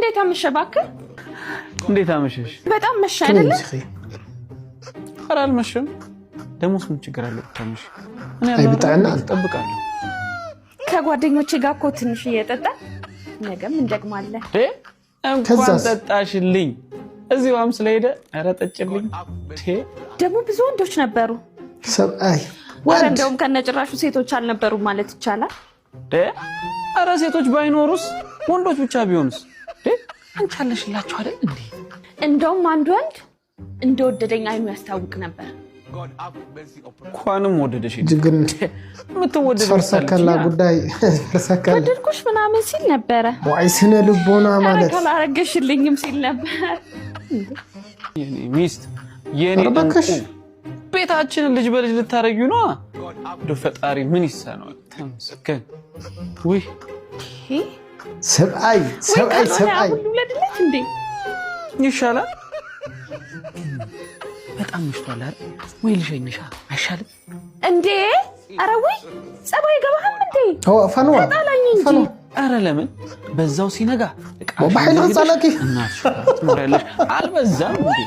እንዴት አመሸህ እባክህ? እንዴት አመሸሽ? በጣም መሸ ከመይ አይደለ? መሲኺ? ኧረ አልመሸም። ደግሞስ ምን ችግር አለው ብታመሽ? እኔ አይ አለሁ አይደል? ብጥዕና። እጠብቃለሁ። ከጓደኞቼ ጋር እኮ ትንሽ እየጠጣን ነገም እንደግማለን። እንዴ እንኳን ከዛስ? ጠጣሽልኝ። እዚህዋም ስለሄደ ኧረ ጠጭልኝ። እንዴ ደግሞ ብዙ ወንዶች ነበሩ። ሰብኣይ ኧረ ወንድ እንደውም ከነጭራሹ ሴቶች አልነበሩም ማለት ይቻላል። እንዴ ኧረ ሴቶች ባይኖሩስ ወንዶች ብቻ ቢሆኑስ? እንዴ አንቺ አለሽላችሁ አይደል እንዴ? እንደውም አንድ ወንድ እንደወደደኝ አይኑ ያስታውቅ ነበር። እንኳንም ወደደሽ። ጅግን የምትወደድ ፈርሰከላ ጉዳይ ፈርሰከላ። ወደድኩሽ ምናምን ሲል ነበረ። ዋይ ስነ ልቦና ኧረ ማለት ካላረገሽልኝም ሲል ነበር። የኔ ሚስት የኔ ኧረ እባክሽ። እንቁ ቤታችንን ልጅ በልጅ ልታረጊው ነዋ። እንደው ፈጣሪ ምን ይሳነዋል? ተመስገን። ውይ ሰብኣይ ወይ ሰብኣይ ካልሆነ ሰብኣይ አሁን ልውለድለት እንዴ? ይሻላል። በጣም መሽቷል አይደል? ወይ ልሸኝሻ አይሻልም? እንዴ ኧረ ወይ ጸባይ ገባህም እንዴ? ፈንዋ ተጣላኝ እንጂ። ፈንዋ። ኧረ ለምን በዛው ሲነጋ ብሓይሊ ክፃለኪ። እናትሽ ጋር ትኖሪያለሽ። አልበዛም እንዴ?